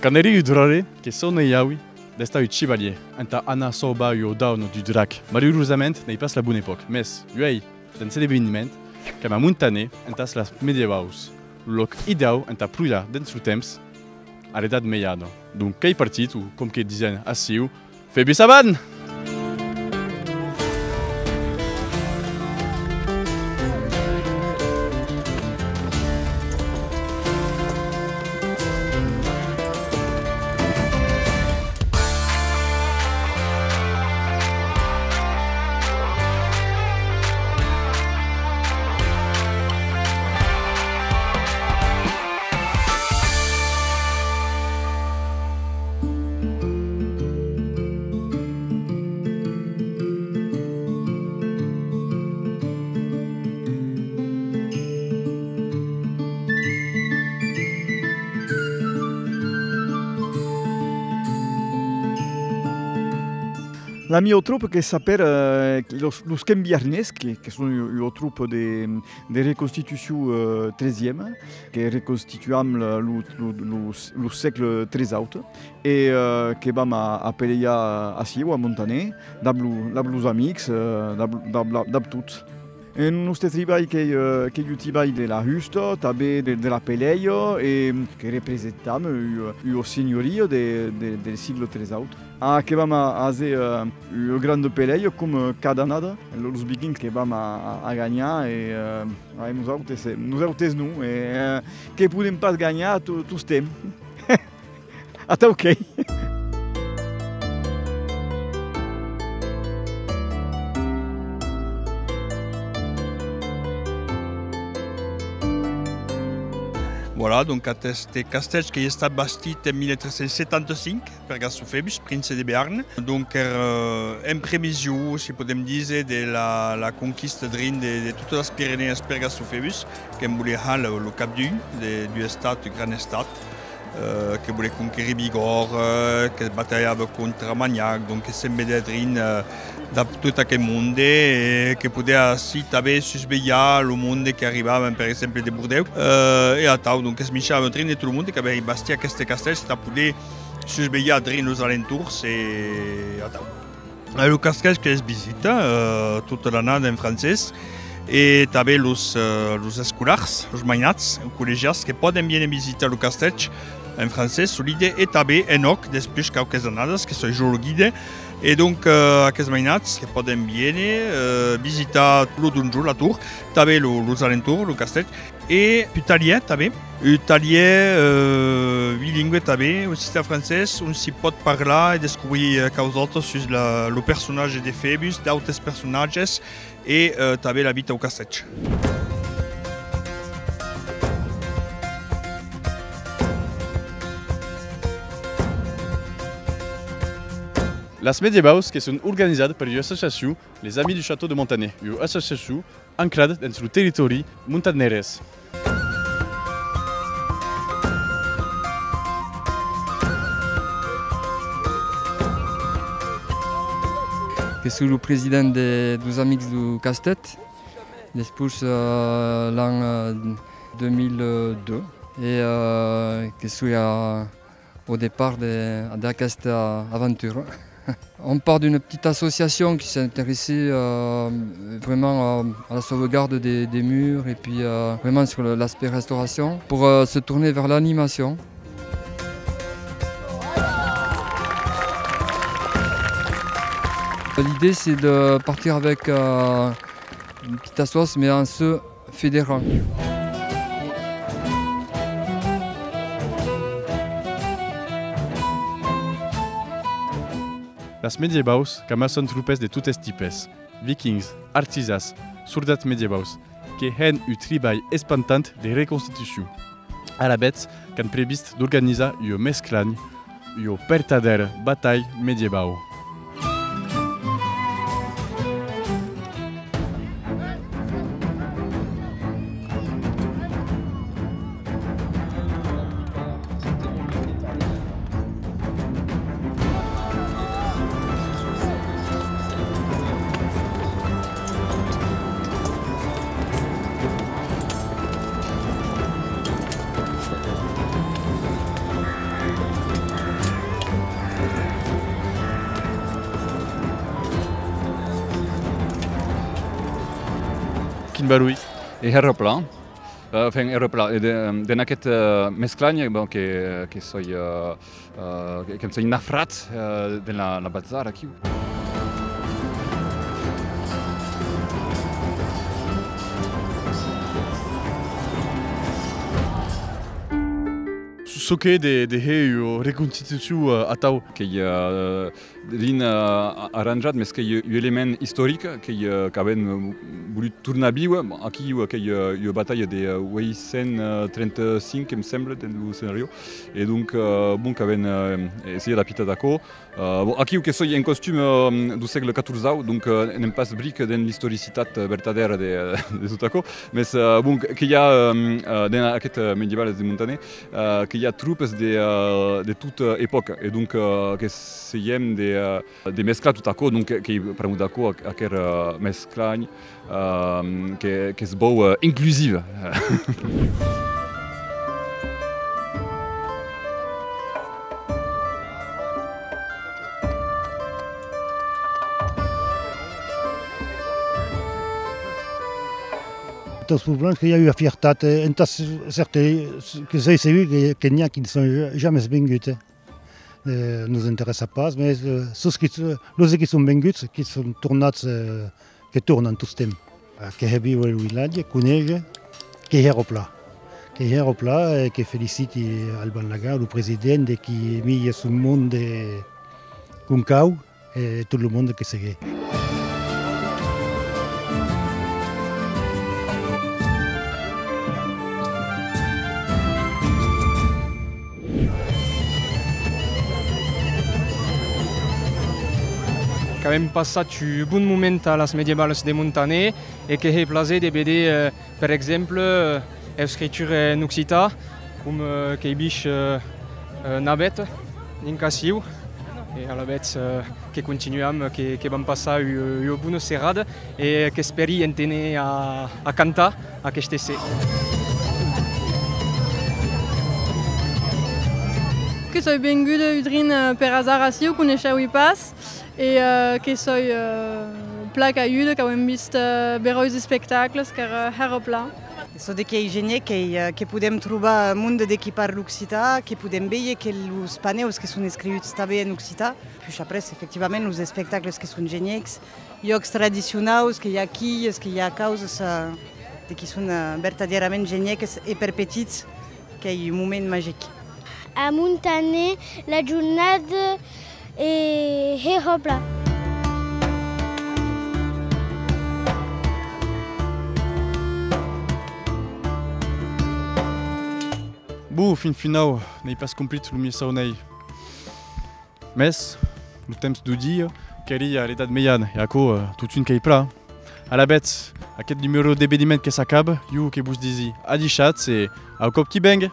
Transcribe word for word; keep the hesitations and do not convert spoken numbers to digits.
Qu'an arribat ua dròlle que sonei aui d'estar un chivalièr entà anar sauvar ua dauna d'un drac. Malurosament, n'ei pas la bona epòca, mès uei, dens cet eveniment, qu'èm a Montaner entàs las medievaus, lo lòc ideau entà plojar dens lo temps a l'Edat Mejana. Donc, qu'ei partit, o com que disen aciu, Febus avant! La mia tropa que s'apèra, eh, los, los Quembiarnés, que, que son ua, ua tropa de, de reconstitucion, eh, tresièma, que reconstituam lo, lo, lo, lo, lo sègle tresaut, e, eh, que vam a, a pelejar aciu, a Montaner, dab lo, dab los amics, eh, dab, dab, dab, dab tots. E nòste tribalh qu'ei, eh, qu'ei un tribalh de la husta, tanben de, de la peleja, e que representam ua, ua senhoria de, de, del sègle tresaut. Ah, que vam a, a hèr, eh, ua granda peleja, com, eh, cada annada, lo-, los vikings que vam a, a, a ganhar, e, eh, ai, nosautes, eh, nosautes non, e, eh, que podem pas ganhar to-, tostemp. Atau qu'ei. Voilà, donc, aqueste castèth qu'ei estat bastit en mil tres cents setanta-cinc per Gastó Febus, prince de Bearn. Donc, èra, eh, en prevision, si podem díser, de la, la conquista drin de, de totas las Pirenèas per Gastó Febus, que'n voliá har lo, lo cap d'un, de, d'un estat, d'un gran estat, eh, que voliá conquerir Bigòrra, eh, que batalhava contra Manhac, donc que se'n vedè drin, eh, dab tot aqueth monde, e que podè ací tanben susvelhar lo monde qu'arribava, per exemple, de Bordèu. Eh, e atau, donc, es michava drin de tot lo monde qu'avè bastit aqueste castèth, entà poder susvelhar drin los alentorns, e atau. Eh, lo castèth qu'es visita, eh, tota l'annada en francés, e tanben los, eh, los escolars, los mainats, o collegians, que pòden viéner visitar lo castèth en francés, solide, e tanben en òc, despuish quauques annadas, que soi jo lo guide, e donc, eh, aqueths mainats que pòden viéner, eh, visitar lo donjon, la tor, tanben lo, los alentorns, lo castèth, e un talhièr tanben, un talhièr, eh, bilingüe tanben, occitan-francés, on s'i pòt parlar e descobrir, eh, causòtas sus la, lo personatge de Febus, d'autes personatges, e, eh, tanben la vita au castèth. Las medievaus que son organizadas per ua associacion, les Amis du Château de Montaner, ua associacion ancrada dens lo territòri montanerés. Que soi lo president de, deus Amics deu Castèth, despuish, eh, l'an, eh, deux mille deux, e, eh, que soi a, au départ de, d'aquesta aventura. On part d'une petite association qui s'intéressait, euh, vraiment à, à la sauvegarde des, des murs et puis, euh, vraiment sur le, l'aspect restauration pour, euh, se tourner vers l'animation. L'idée, c'est de partir avec, euh, une petite assoce, mais en se fédérant. Las medievaus qu'amassan tropes de totes tipes, vikings, artisans, soldats medievaus, que hèn un tribalh espantant de reconstitucion. Alavetz qu'an previst d'organizar ua mesclanha, ua vertadèra batalha medievau. Barui. E hèra plan. Eh, enfin, hèra plan. E de, d'en aqueth, eh, mesclanha, bon, que, que soi, eh, eh, que, que soi nafrat, eh, de la, la bazar aquiu. Çò que de, de hèr ua reconstitucion, eh, atau. Qu'ei, eh, Rin, eh, a-, arranjat, mes qu'ei un element istoric qu'ei, eh, qu'avem, eh, volut tornar víver. Bon, aquiu, eh, qu'ei, eh, ua batalha de, eh, ueit cents trenta-cinc, em sembla, dens lo scenariu. E donc, eh, bon, qu'avem, eh, essaiat d'apitar d'aquò. Eh, bon, aquiu que soi en costum, eh, deu sègle quatorzau, donc, eh, n'èm pas bric dens l'istoricitat, eh, vertadèra de, de tot aquò. Mes, eh, bon, que, que i a, eh, eh, dens aqueth, eh, Medievals de Montaner, eh, que i a tropes de, eh, de tota epòca. E donc, eh, que Sèiem de, eh, de mesclar tot aquò, donc, qu'ei pr'amor d'aquò, aqu-, aqueth, eh, mesclanha, eh, que, que's vòu, eh, inclusiva. Entàs poblans que i a ua fiertat, eh, entàs cèrtes, que soi segur que, que n'i a qui ne son ja-, jamès venguts, eh. Eh, nos interèssa pas, mes, eh, sos qui, los qui son venguts, qui son tornats, eh, que tornan tostemps. Eh, que hè víver lo vilatge, conéisher, que hèra plan. Que hèra plan e que feliciti Alban Lagarde, lo president, de qui milha son monde com cau. E tot lo monde que segueish. Qu'avem passat un bon moment a las Medievals de Montaner e que hè plaser de véder, eh, per exemple, eh, ua escritura en occitan, com, eh, qu'ei vist, eh, eh, Navèth, dinc aciu, e alavetz, eh, que continuam, que, que vam passar ua, ua bona serada e qu'espèri enténer a, a cantar aqueste ser. Que soi venguda un drin, eh, per azard aciu, coneishèvi pas. E, eh, que soi, eh, plan caiguda, qu'auem vist, eh, beròis espectacles, qu'èra, hèra plan. E çò de qu'ei genièc, qu'ei, eh, que podem trobar monde de qui parla occitan, que podem véder que los panèus que son escriuts tanben en occitan. Puish après, efectivament, los espectacles que son geniècs, jòcs tradicionaus, que i a quilhas, que i a causas, eh, de qui son, eh, vertadierament genièques e per petits, qu'ei un moment magic. A Montaner, la jornada e hè hòpla. Bon, fin finau, n'èi pas complit lo miei saunei. Mes, lo temps deu dia, qu'èri a l'Edat Mejana, e aquò, eh, totun qu'ei plan. Alavetz, aqueth numèro d'Eveniments que s'acaba, jo que vos disi adishatz e au còp qui vengue!